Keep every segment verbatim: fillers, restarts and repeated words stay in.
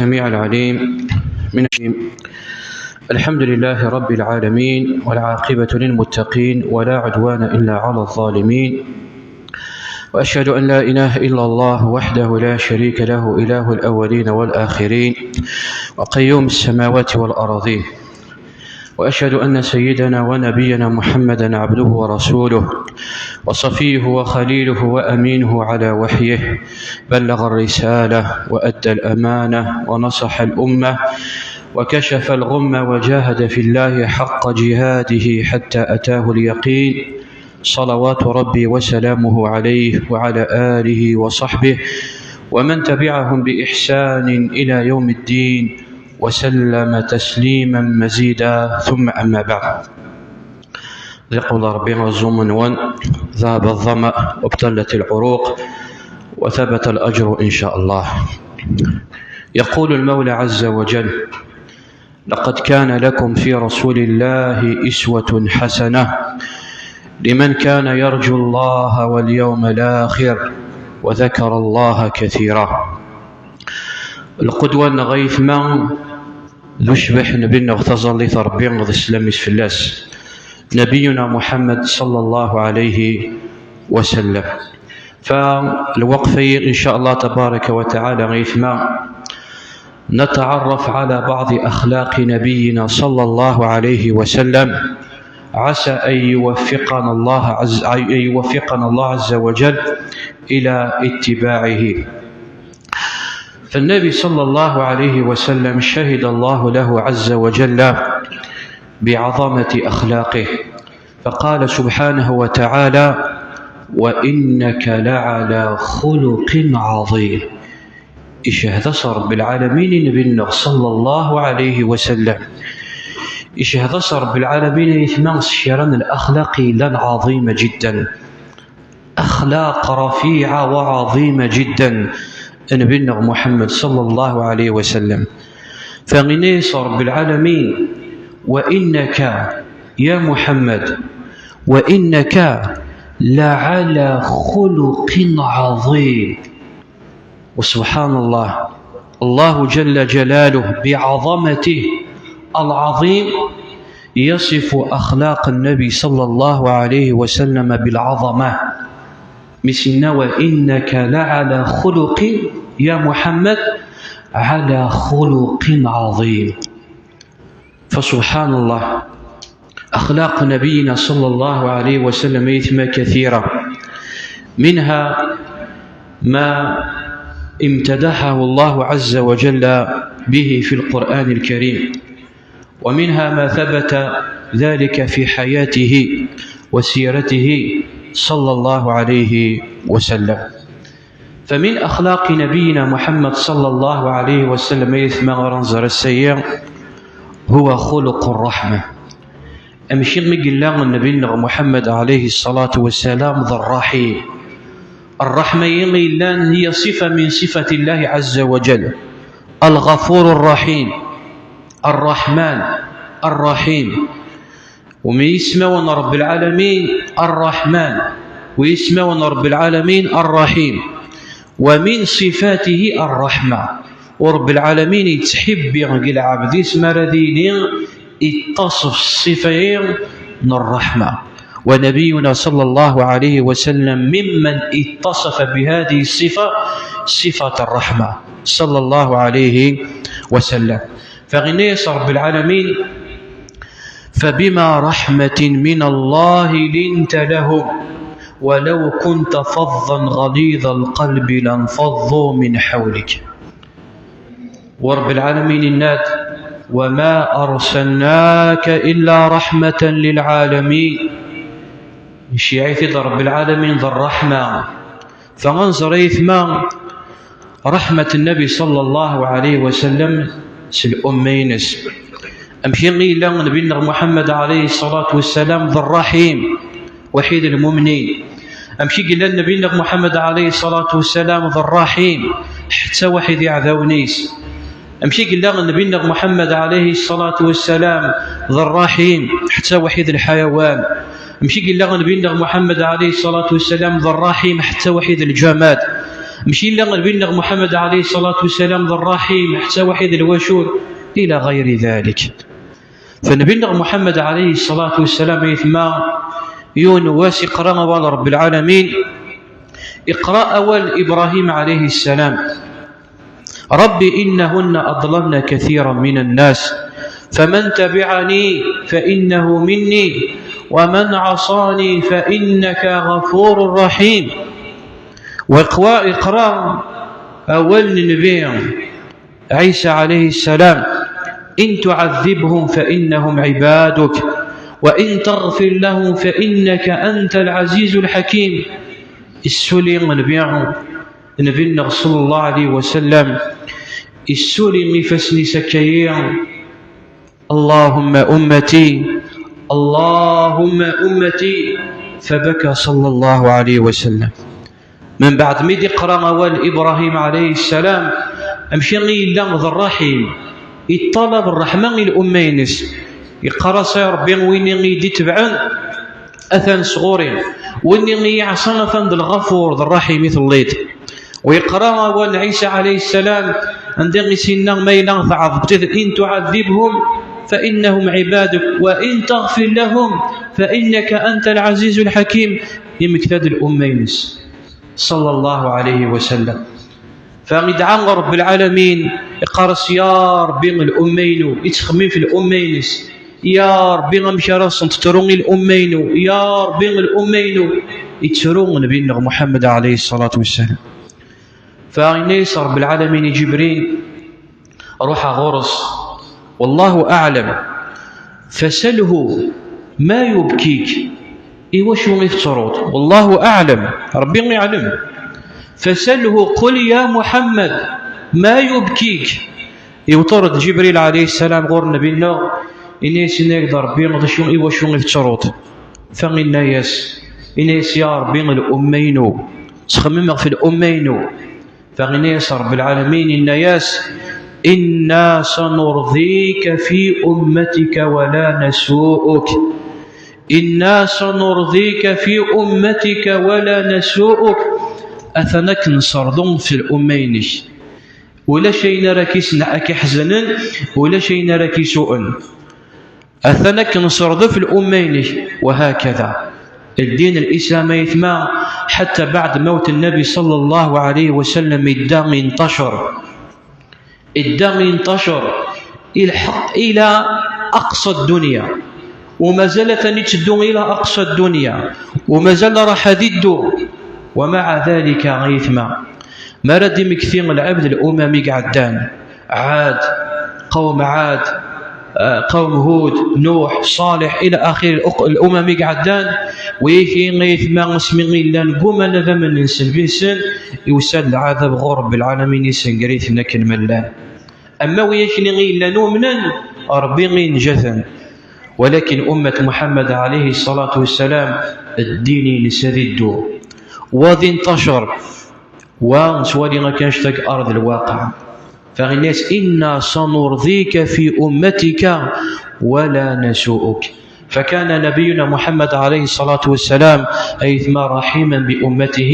السميع العليم من الحمد لله رب العالمين، والعاقبة للمتقين، ولا عدوان إلا على الظالمين، وأشهد أن لا إله إلا الله وحده لا شريك له، إله الأولين والآخرين، وقيوم السماوات والأرضين، وأشهد أن سيدنا ونبينا محمدا عبده ورسوله، وصفيه وخليله وأمينه على وحيه، بلغ الرسالة وأدى الأمانة ونصح الأمة وكشف الغمة وجاهد في الله حق جهاده حتى أتاه اليقين، صلوات ربي وسلامه عليه وعلى آله وصحبه ومن تبعهم بإحسان إلى يوم الدين، وسلم تسليما مزيدا، ثم أما بعد. يقول ربي: عزوم ون، ذهب الظمأ وابتلت العروق وثبت الأجر إن شاء الله. يقول المولى عز وجل: لقد كان لكم في رسول الله أسوة حسنة لمن كان يرجو الله واليوم الآخر وذكر الله كثيرا. القدوة نغيث ما ذو شبح نبي نغتظل لي تربي نغض السلام يسفلاس، نبينا محمد صلى الله عليه وسلم. فالوقفة إن شاء الله تبارك وتعالى غيث ما نتعرف على بعض أخلاق نبينا صلى الله عليه وسلم، عسى أن يوفقنا الله عز، أن يوفقنا الله عز وجل إلى اتباعه. فالنبي صلى الله عليه وسلم شهد الله له عز وجل بعظمة أخلاقه، فقال سبحانه وتعالى: وإنك لعلى خلق عظيم. Icehhed-as Ṛebbi lɛalamin i Nnbi-nneɣ صلى الله عليه وسلم. Icehhed-as Ṛebbi lɛalamin ayetma s kra n laxlaq yellan ɛaḍima jiddan. أخلاق رفيعة وعظيمة جدا Nnbi-nneɣ Muḥemmed صلى الله عليه وسلم. Fa yenna-yas Ṛebbi lɛalamin: وإنك يا محمد، وإنك لعلى خلق عظيم. وسبحان الله، الله جل جلاله بعظمته العظيم يصف أخلاق النبي صلى الله عليه وسلم بالعظمة. Mi s-yenna: وإنك لعلى خلق يا محمد، على خلق عظيم. فسبحان الله، أخلاق نبينا صلى الله عليه وسلم ayetma كثيرة، منها ما امتدحه الله عز وجل به في القرآن الكريم، ومنها ما ثبت ذلك في حياته وسيرته صلى الله عليه وسلم. فمن أخلاق نبينا محمد صلى الله عليه وسلم ayetma ara nẓer ass-agi هو خلق الرحمة. Amek i yella Nnbi-nneɣ Muḥemmed عليه الصلاة والسلام d ṛṛaḥim. Ṛṛeḥma-yi yellan هي صفة من صفات الله عز وجل. الغفور الرحيم، الرحمن الرحيم. ومن يسمون رب العالمين الرحمن، ويسمون رب العالمين الرحيم. ومن صفاته الرحمة. ورب العالمين يتحب يغني العبد يسمى رذيني يتصف الصفة الرحمة. ونبينا صلى الله عليه وسلم ممن اتصف بهذه الصفة، صفة الرحمة، صلى الله عليه وسلم. Fa yenna-yas Ṛebbi lɛalamin: فبما رحمة من الله لنت لهم ولو كنت فظا غليظ القلب لانفضوا من حولك. Wa Ṛebbi lɛalamin yenna-d: وما أرسلناك إلا رحمة للعالمين. Iciɛ-it-id Ṛebbi lɛalamin d ṛṛeḥma. Fa ad nẓer ayetma ṛeḥma n Nnbi صلى الله عليه وسلم s lumma-ines. Amek i yella Nnbi-nneɣ Muḥemmed عليه الصلاة والسلام d ṛṛaḥim وحيد المؤمنين. Amek i yella Nnbi-nneɣ Muḥemmed عليه الصلاة والسلام d ṛṛaḥim ḥetta وحيد iɛdawen-is. Amek i yella Nnbi-nneɣ Muḥemmed عليه الصلاة والسلام d ṛṛaḥim ḥetta وحيد الحيوان. Amek i yella Nnbi-nneɣ Muḥemmed عليه الصلاة والسلام d ṛṛaḥim ḥetta وحيد الجماد. Mci illa Nabi-nneɣ Muḥemmed ɛalayhi ṣṣalatu wassalam d ṛṛaḥim, ḥetta waḥid lwacul, ila ɣayri dalik. Fa Nabi-nneɣ Muḥemmed ɛalayhi ṣṣalatu wassalam, ayetma, yiwen wass iqra awal Ṛebbi lɛalamin, iqra awal Ibrahim ɛalayhi ssalam. رب إنهن أضللن كثيرا من الناس فمن تبعني فإنه مني ومن عصاني فإنك غفور رحيم. Iqra, iqra awal n Nnbi Ɛisa ɛalayhi ssalam: إن تعذبهم فإنهم عبادك وإن تغفر لهم فإنك أنت العزيز الحكيم. Issuli Nnbi Nnbi-nneɣ ṣalla Llahu ɛalayhi wa sallam, issuli ifassen-is akka-yi: اللهم أمتي، اللهم أمتي. فبكى صلى الله عليه وسلم. Mbeɛd mi d-iqra awal Ibrahim ɛalayhi ssalam, amek i yella d ṛṛaḥim, iṭṭalab ṛṛeḥma i lumma-ines. Iqqar-as: Ay Ṛebbi, win i d-itebɛen atan sɣur-i, win i iɛṣan atan d Lɣafur, d Ṛṛaḥim i telliḍ. Wa iqra awal n Ɛisa ɛalayhi ssalam, anda i s-inna: Ma yella tɛeḍḍbeḍ, إن تعذبهم فإنهم عبادك وإن تغفر لهم فإنك أنت العزيز الحكيم. Imekta-d lumma-ines, ṣalla Llahu ɛalayhi wa sallam. Fa idɛa Ṛebbi lɛalamin, iqqar-as: Ya Ṛebbi, lumma-inu, ittxemmim f lumma-ines. Ya Ṛebbi, amek ara sent-tru i lumma-inu? Ya Ṛebbi, lumma-inu. Ittru Nnbi-nneɣ Muḥemmed ɛalayhi ṣṣalatu wassalam. Fa inna-yas Ṛebbi lɛalamin i Ǧibril: Ṛuḥ ɣur-s, والله أعلم، فسله ما يبكيك. Iwacu i tettruḍ? والله أعلم، Ṛebbi iɛlem. فسله، قل يا محمد ما يبكيك. Iwweḍ-d Ǧibril ɛalayhi ssalam ɣur Nnbi-nneɣ, inna-yas: Inna-yak-d Ṛebbi d acu, iwacu i tettruḍ? Fa inna-yas, inna-yas: Ya Ṛebbi, lumma-inu, ttxemmimeɣ f lumma-inu. Fa inna-yas Ṛebbi lɛalamin, inna-yas: إنا سنرضيك في أمتك ولا نسوءك. إنا سنرضيك في أمتك ولا نسوءك. Atan ad k-nesserḍu f lumma-inek. Ulac ayen ara k-isna-, ak-iḥeznen, ulac ayen ara k-isuɣen. Atan ad k-nesserḍu f lumma-inek, وهكذا. Ddin n Lislam, ayetma, حتى بعد موت النبي صلى الله عليه وسلم, idda intacer. Idda intacer, ilḥeq ila أقصى الدنيا. Wa mazal atan itteddu ila أقصى الدنيا. Wa mazal raḥ ad iddu. ومع ذلك, ayetma, mi ara d-imekti lɛebd, lumam i iɛeddan, Ɛad, qawm Ɛad, eh, qawm Hud, Nuḥ, Ṣalih, ila axir, uq-, lumam i iɛeddan, wigi, ayetma, asmi i llan gguman ad amnen s lbisen, iwsa-d lɛadab ɣur Ṛebbi lɛalamin, isenger-iten akken ma llan. Ama wigi akkenni i yellan umnen, Ṛebbi inǧa-ten. Walakin ummat Muḥemmed ɛalayhi ṣṣalatu wassalam, ddin-ines ad iddu. Wa d intacer, wa nettwali akka annect-agi ar d lwaqiɛ. Fa inna-yas: إنا سنرضيك في أمتك ولا نسوءك. فكان نبينا محمد عليه الصلاة والسلام، ayetma, رحيما بأمته.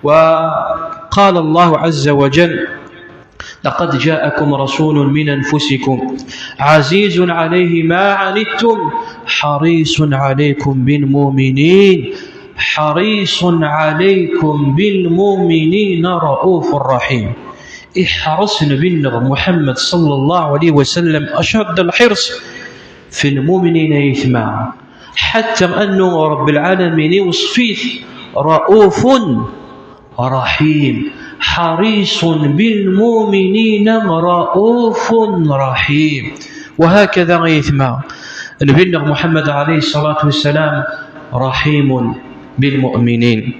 وقال الله عز وجل: لقد جاءكم رسول من أنفسكم عزيز عليه ما عنتم حريص عليكم بالمؤمنين، حريص عليكم بالمؤمنين رءوف رحيم. Iḥreṣ Nnbi-nneɣ Muḥemmed ṣalla Llahu ɛalayhi wa sallam أشد الحرص في المؤمنين, ayetma. Ḥatta annu Ṛebbi lɛalamin iweṣṣef-it رءوف رحيم. حريص بالمؤمنين رءوف رحيم. وهكذا, ayetma, Nnbi-nneɣ Muḥemmed ɛalayhi ṣṣalatu wassalam رحيم بالمؤمنين.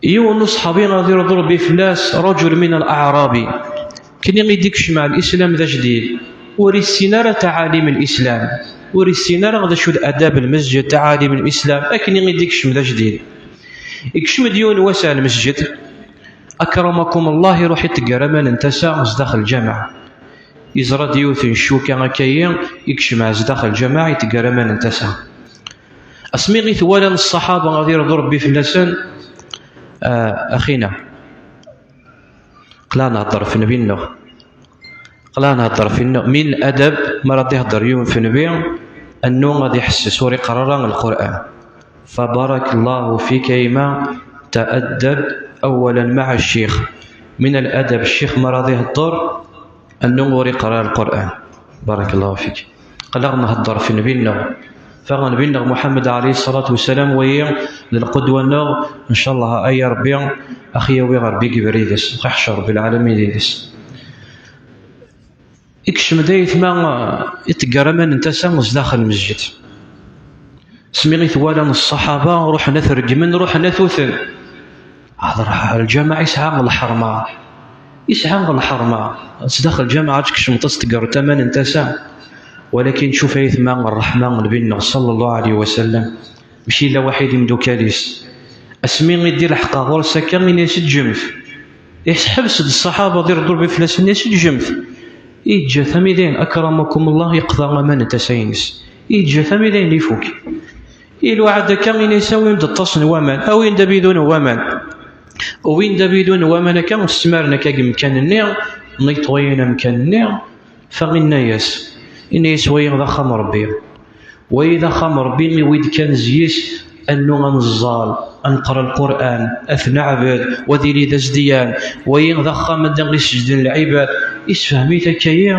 Yiwen n uṣḥabi, ad iṛḍu Ṛebbi fell-as, رجل من الأعراب. Akkenni i d-ikcem ar Lislam d ajdid, ur issin ara taɛalim n Lislam, ur issin ara d acu d adab n lmesǧid, taɛalim n Lislam, akkenni i d-ikcem d ajdid. Ikcem-d yiwen wass ar lmesǧid, akramakum Allah, iṛuḥ itegger aman n tasa zdaxel lǧameɛ. Yeẓra-d yiwet n ccuka akka-yi, ikcem ar zdaxel lǧameɛ, itegger aman n tasa. Asmi i t-walan ṣṣaḥaba, ad iṛḍu Ṛebbi fell-asen, Ah, axi-nneɣ, qleɛ nhedder ɣef nnbi-nneɣ. Qleɛ nhedder ɣef nnbi-nneɣ. Min ladab, mi ara d-ihedder yiwen ɣef nnbi, annu ad iḥesses, ur iqqar ara Lqur'an. Fabarakallahu fik a yemma, ta'addab awwalan ma'a ccix. Min ladab, ccix mi ara d-ihedder, annu ur iqqar ara Lqur'an. Barakallahu fik. Qleɛ nhedder ɣef nnbi-nneɣ. Fa nnbi-nneɣ Muḥemmed ɛalayhi ṣṣalatu wassalam, wayi d lqudwa-nneɣ, ncallah ay Ṛebbi, ax-yawi Ṛebbi deg ubrid-is, ax-iḥcer Ṛebbi lɛalamin did-s. Ikcem-d ayetma, iṭegger aman n tasa zdaxel n lmesǧid. Asmi i t-walan ṣṣaḥaba, ruḥen ad t-reggmen, ruḥen ad t-wten. Hder lǧameɛ, isɛa lḥerma. Isɛa lḥerma. Zdaxel lǧameɛ ad tkecmeḍ ad s-tegreḍ aman n tasa. Walakin tcuf ayetma ṛṛeḥma n nnbi-nneɣ ṣalla Llahu ɛalayhi wa sallam. Mačči yella waḥid imdukal-is. Asmi i d-ileḥqa ɣur-s akka, ini-as: "Ǧǧemt." Iḥbes-d ṣṣaḥaba di ṛṛḍul bi fell-asen, ini-as: "Ǧǧemt." Iǧǧa-t am idayen, akramakum Allah, iqḍa aman n tasa-ines. Iǧǧa-t am idayen ifuk. Iluɛa-d akka, ini-as: "Awim-d aṭas n waman, awim-d abidun n waman." Wwin-d abidun n waman akka, ssemaren akka deg umkan-nni, netwayen amkan-nni, fa inna-yas, inna-yas: "Wayi d axxam n Ṛebbi. Wayi d axxam n Ṛebbi, iwwi-d kan zzi-s, annu ad neẓẓal, ad neqra Lqur'an, ad t-neɛbed, wa ad yili d asdiyan. Wayi d axxam anda i seǧǧden lɛibad." Isfehhem-it akka-yi,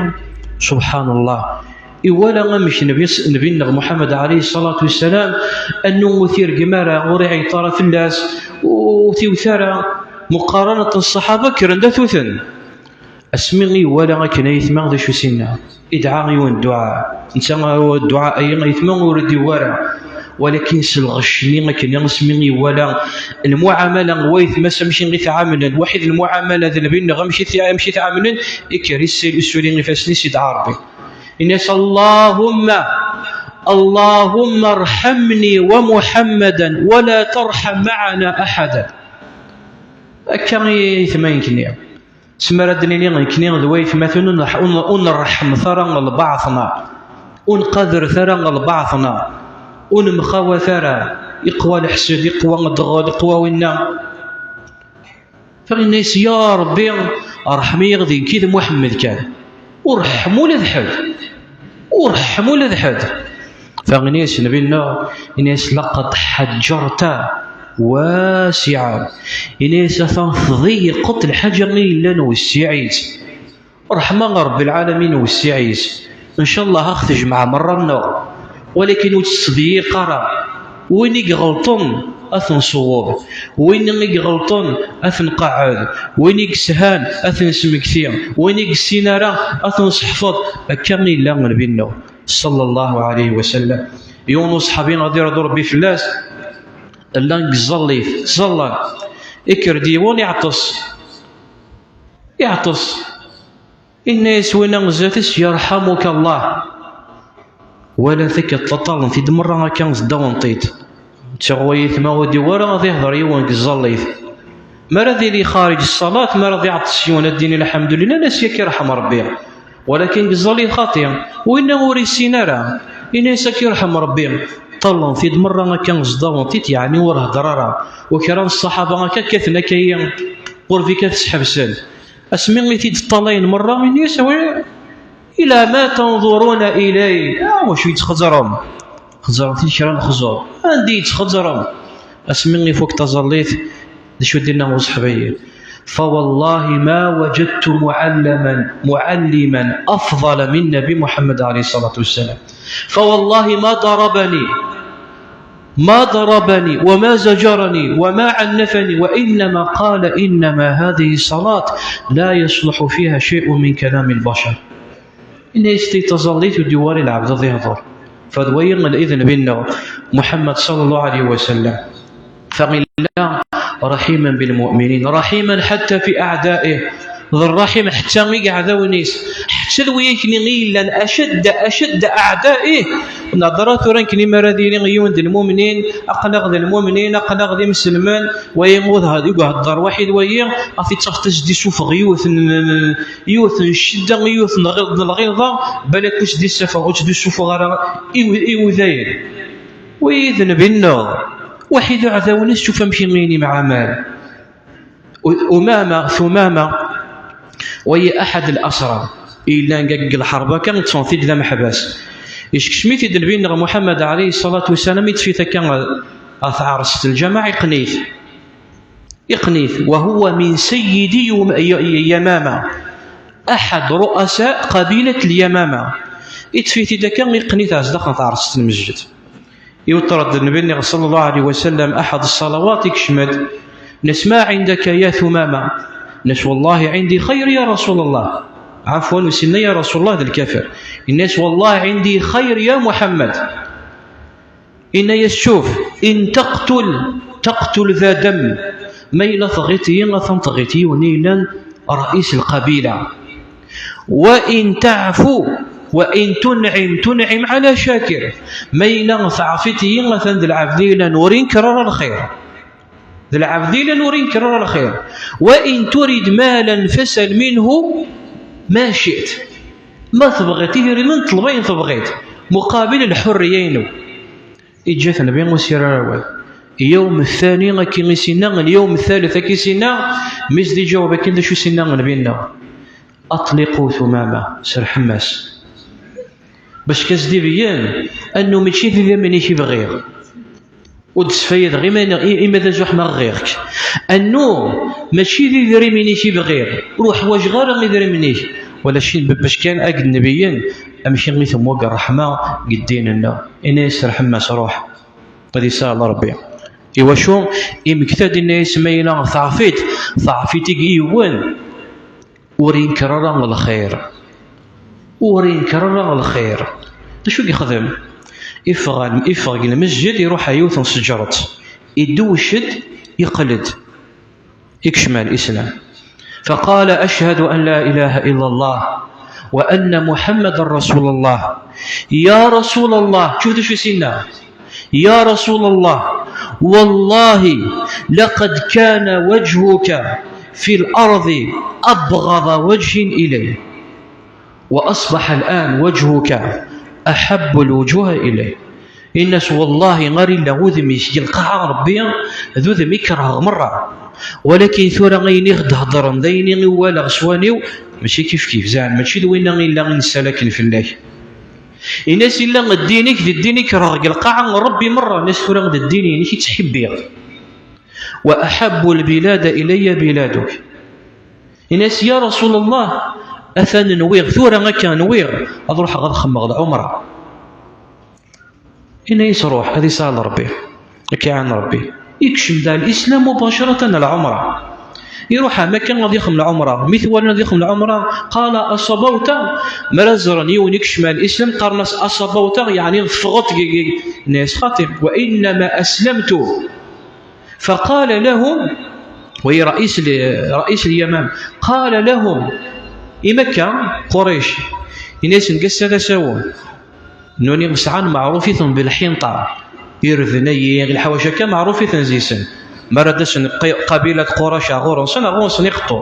subḥan Allah. Iwala amek Nnbi-, Nnbi-nneɣ Muḥemmed ɛalayhi ṣṣalatu wassalam, annu ur t-ireggem ara, ur iɛeyyeṭ ara fell-as, ur t-iwet ara. Muqaranet n ṣṣaḥaba kkren-d ad t-wten. Asmi i iwala akken ayetma d acu s-inna, idɛa yiwen dduɛa. Netta dduɛa-agi ayetma ur d-iwwi ara. Walakin s lɣecc-nni akken asmi i iwala lmuɛamala n wayetma-s amek i t-ɛamlen, waḥid lmuɛamala d Nnbi-nneɣ amek i t-, amek i t-ɛamlen, ikker issul ifassen-is, idɛa Ṛebbi. Ini-as: "Allahumma, Allahumma rḥamni wa Muḥammadan wa la tarḥam maɛana aḥada." Akka i ayetma nekni. Asmi ara d-nini nekni d wayetmaten ur nreḥ-, ur n-, ur nreḥmet ara lbaɛḍ-nneɣ, ur nqadret ara lbaɛḍ-nneɣ, ur nemxawat ara, iqwa leḥsed, iqwa ddɣel, iqwa winna. Fa inna-yas: "Ya Ṛebbi, ṛḥem-iyi d nekk i d Muḥemmed kan. Ur ṛḥem ula d ḥedd. Ur ṛḥem ula d ḥedd." Fa inna-yas Nnbi-nneɣ, inna-yas: "Laqad ḥaǧǧarta wasiɛa." Inna-yas: "Atan tḍeyqeḍ lḥaǧa i yellan wessiɛ-itt." Ṛṛeḥma n Ṛebbi lɛalamin wessiɛ-is. Ncallah ad ɣ-tejmeɛ merra-nneɣ. Walakin ur tettḍeyyiq ara. Win i iɣelṭen ad t-nṣewweb. Win i iɣelṭen ad t-nqeɛɛed. Win i yeshan ad t-nesmekti. Win i yessin ara ad t-nesseḥfeḍ. Akka i yella Nnbi-nneɣ ṣalla Llahu ɛalayhi wa sallam. Yiwen uṣeḥbi ad iṛḍu Ṛebbi fell-as, llan deg tẓallit, ẓẓallen. Ikker-d yiwen iɛeṭṭes. Iɛeṭṭes. Inna-yas winna zdat-s: "Yerḥamuka Allah." Wala-t akka ṭṭaṭṭalen-t-id merra akka s ddaw n tiṭ. Tuɣ wayetma ur d-iwwi ara ad ihder yiwen deg tẓallit. Mi ara d-ili xariǧ ṣṣalat, mi ara d-iɛeṭṭes yiwen ad d-ini: "Lḥemdulillah", inna-yas: "Yak irḥem Ṛebbi." Walakin deg tẓallit xaṭi. Winna ur issin ara. Inna-yas: "Yak irḥem Ṛebbi." Ṭṭalen-t-id merra akka s ddaw n tiṭ, yeɛni ur hedder ara. U kra n ṣṣaḥaba akka kkaten akka-yi, qurb-ik ad t-sḥebsen. Asmi i t-id-ṭṭalayen merra, ini-as: "Awi, ila ma tanḍuruna ilay?" Ah, wacu i d-txeẓrem? Xeẓrem-t-id kra n lexẓur. Anda i d-txeẓrem? Asmi ifuk taẓallit, d acu d-inna uṣeḥbi? "Fa wallahi ma wajadtu muɛallaman, muɛalliman afḍala min Nabi Muḥemmed ɛalayhi ṣṣalatu wassalam. Fa wallahi ma darabani." ما ضربني وما زجرني وما عنفني، وإنما قال: "إنما هذه صلاة لا يصلح فيها شيء من كلام البشر." Inna-yas: "Taẓallit ur d-iwwi ara lɛebd ad ihder." Fa d wayi n Nnbi-nneɣ Muḥemmed ṣalla Llahu ɛalayhi wa sallam. Fa illa raḥiman bil mu'minin, raḥiman ḥatta fi aɛdaih. D ṛṛaḥim ḥetta i yeɛdawen-is, ḥetta d wiyakni i yellan acadd, acadd aɛdaih. Nehder tura nekni mi ara d-yili yiwen d lmumnin, aql-aɣ d lmumnin, aql-aɣ d imselmen, wayi ur d-, ur ihedder waḥid wayi, ad t-ittaɣ tasdi, isuffeɣ yiwet n, yiwet n ccedda, yiwet n lɣi-, n lɣiḍa, balak ur s-d-isuffeɣ, ur s-d-isuffeɣ ara i, i wudayen. Wid Nnbi-nneɣ, waḥid uɛdawen-is, tcuf amek i yemɛamal. U-, Umama, Tumama, wayi aḥad al-asra, yellan deg lḥerb akka, ṭṭfen-t-id d ameḥbas. Iskecm-it-id Nnbi-nneɣ Muḥemmed ɛalayhi ṣṣalatu wassalam, iṭṭef-it akka ɣer tɛerṣt n lǧameɛ, iqqen-it. Iqqen-it, wa huwa min sayyidi Yum-, Y-, Y-, Yamama, aḥad ru'asa qabilat l-Yamama. Iṭṭef-it-id akka, iqqen-it ɣer sdaxel n tɛerṣt n lmesǧid. Iweṭṭer-d Nnbi-nneɣ ṣalla Llahu ɛalayhi wa sallam aḥad ṣṣalawat, ikcem-d, nna-s: "Ma ɛindaka ya Tumama?" Nna-s: "Wallahi ɛindi xayr ya Rasul Allah." Ɛafwan, ur s-inna ya Rasul Allah d lkafir. Inna-s: "Wallahi ɛindi xayr ya Muḥemmed." Inna-yas: "Cuf, in taqtul, taqtul da dam." Ma yella tɣiḍ-iyi, atan tɣiḍ yiwen i yellan raïs lqabila. "Wa in taɛfu, wa in tunɛim, tunɛim ɛala cakir." Ma yella teɛfiḍ-iyi, atan d lɛebd i yellan ur inker ara lxir. D lɛebd i yellan ur inker ara lxir. "Wa in turid malan fasal minhu ma ciṭ." Ma tebɣiḍ idrimen, ṭleb ayen tebɣiḍ muqabil lḥurriya-inu. Iǧǧa-t Nnbi, ur s-yerra ara awal. Yawm thani akka i s-inna, yawm thalith akka i s-inna, mi s-d-iǧaweb akken, d acu i s-inna Nnbi-nneɣ? "Aṭliqu Tumama, serḥem-as." Bac kan s-d-ibeyyen annu mačči d idrimen-ik i bɣiɣ. Ur d-sfayadeɣ iman-, i-, ima d azuḥ ma ɣiɣ-k. Annu mačči d idrimen-ik i bɣiɣ, ur ḥwaǧeɣ ara idrimen-ik. Walakin b-, bac kan ad d-nbeyyen amek i temmug ṛṛeḥma deg ddin-nneɣ. Ini-as: "Serḥem-as, ruḥ." Ad isaɛel Ṛebbi. Iwacu? Imekta-d, inna-yas: "Ma yella teɛfiḍ, teɛfiḍ i yiwen, ur inker ara lxir. Ur inker ara lxir." D acu i yexdem? Iffeɣ, iffeɣ deg lmesǧid, iruḥ ɣer yiwet n tseǧret, idewwec-d, iqqel-d, ikcem ar Lislam. فقال: "أشهد أن لا إله إلا الله وأن محمدا رسول الله." Ya Rasul Allah, cuf d acu i s-inna. "Ya Rasul Allah, wallahi laqad kana wajhuka fil ardi abghada wajhin ilay, wa asbaha al-an wajhuka ahabbal wujuhi ilay." Inna-s: "Wallahi, ar illa udem-ik deg lqaɛa n Ṛebbi, d udem i kerheɣ merra. Walakin tura ayen i ɣ-d-heddren, d ayen i walaɣ s wani-w, mačči kifkif, zeɛma mačči d winna i yella i nessal akken fell-ak." Inna-s: "Illa ddin-ik d ddin i kerheɣ deg lqaɛa n Ṛebbi merra, inna-s tura d ddin-inek i ttḥibbiɣ. Wa ahabbu lbilada ilayya biladuk." Inna-s: "Ya Rasul Allah, atan nwiɣ, tura akka nwiɣ ad ruḥeɣ ad xemmeɣ lɛumra." Inna-yas: "Ruḥ, ad isaɛel Ṛebbi, ad k-iɛan Ṛebbi." Ikcem-d ar Lislam mubacratan ar lɛumra. Iruḥ ar Makka ad ixem lɛumra. Mi t-walan ad ixem lɛumra, qala: "Asabawta?" Mi ara ẓren yiwen ikcem ar Lislam, qqaren-as: "Asabawta?" Yeɛni teffɣeḍ deg, deg, inna-yas: "Xaṭi, wa innama aslamtu." Faqala lahum, wa raïs l-, raïs Lyamama, qala lahum, i Makka, Qurayc, inna-yasen: "Ass-a d asawen. Nuni sɛan meɛruf-iten belḥinṭa, irden-ayi, lḥawac akka meɛruf-iten zisen. Mi ara d-asen qa-, qabilat Qurayc ar ɣur-nsen, ar ɣur-nsen iqeṭṭu."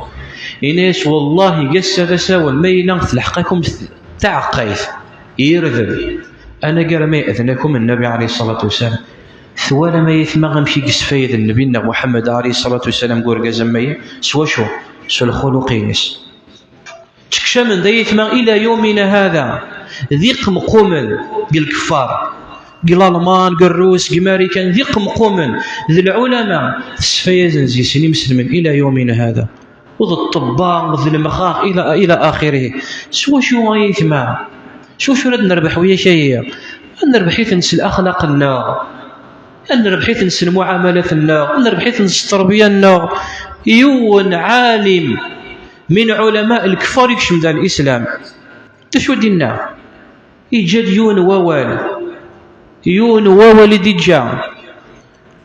Inna-yas: "Wallahi, ass-a d asawen, ma yella tleḥq-akum t-, taɛeqqayt, irden, anagar ma yeɛden-akum Nnabi ɛalayhi ṣṣalatu wassalam." Twalam ay aytma amek i yesfayed Nnbi-nneɣ Muḥemmed ɛalayhi ṣṣalatu wassalam deg urgaz am wayi? S wacu? S lxuluq-ines. Ttekcamen d aytma ila yawmina hada d iqemqumen deg lkeffar, deg Lalman, deg Rrus, deg Marikan, d iqemqumen, d lɛulama, tesfayazen zis-sen imselmen ila yawmina hada. U d ṭṭebba, d lemxax, ila, ila axirihi. S wacu ay aytma? S wacu ara d-nerbeḥ wiyak-ayi? Ad nerbeḥ-iten s laxlaq-nneɣ, ad nerbeḥ-iten s lmuɛamalat-nneɣ, ad nerbeḥ-iten s tterbiya-nneɣ. Yiwen ɛalim min ɛulama lkeffar ikcem-d ar Lislam. D acu i d-inna? Iǧǧa-d yiwen n wawal. Yiwen n wawal i d-iǧǧa.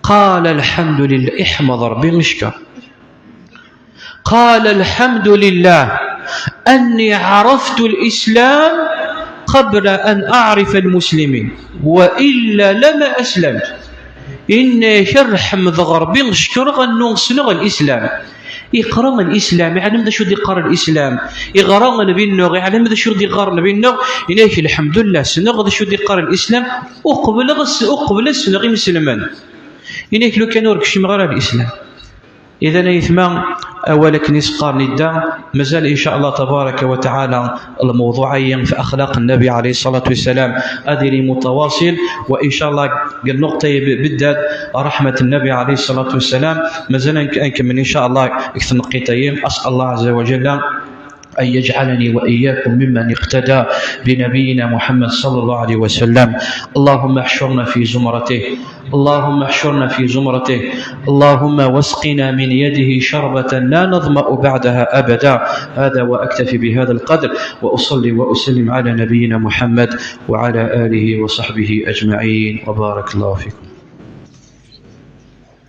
Qala: "Lḥemdulillah", iḥmed Ṛebbi, ickeṛ. Qala: "Lḥemdulillah anni ɛaraftu l-Islam qabla an aɛrifa l-muslimin, wa illa lama aslamtu." Inna-yak: "Ar ḥemdeɣ Ṛebbi, cekkreɣ annu ssneɣ Lislam." Iqra Lislam, iɛlem d acu d-iqqar Lislam. Iɣra Nnbi-nneɣ, iɛlem d acu d-iqqar Nnbi-nneɣ. Inna-yak: "Lḥemdullah, ssneɣ d acu d-iqqar Lislam, uqbel ad s-, uqbel ad ssneɣ imselmen." Inna-yak: "Lukan ur kcimeɣ ara Lislam." Idan ay tma, awal akken i s-qqaren idda, mazal in sha Allah tabaraka wa ta'ala lmewḍuɛ-ayi fi axlaq nnabi alayhi ṣṣalatu wassalam ad yili mutawaṣil, wa in sha Allah deg nnuqṭa-yi beddat, ṛeḥmat nnabi alayhi ṣṣalatu wassalam, mazal ad nkemmel in sha Allah deg tneqqit-ayi. As'al Allah azza wa jalla أن يجعلني وإياكم ممن اقتدى بنبينا محمد صلى الله عليه وسلم. اللهم احشرنا في زمرته. اللهم احشرنا في زمرته. اللهم واسقنا من يده شربة لا نظمأ بعدها أبدا. هذا وأكتفي بهذا القدر، وأصلي وأسلم على نبينا محمد وعلى آله وصحبه أجمعين، وبارك الله فيكم.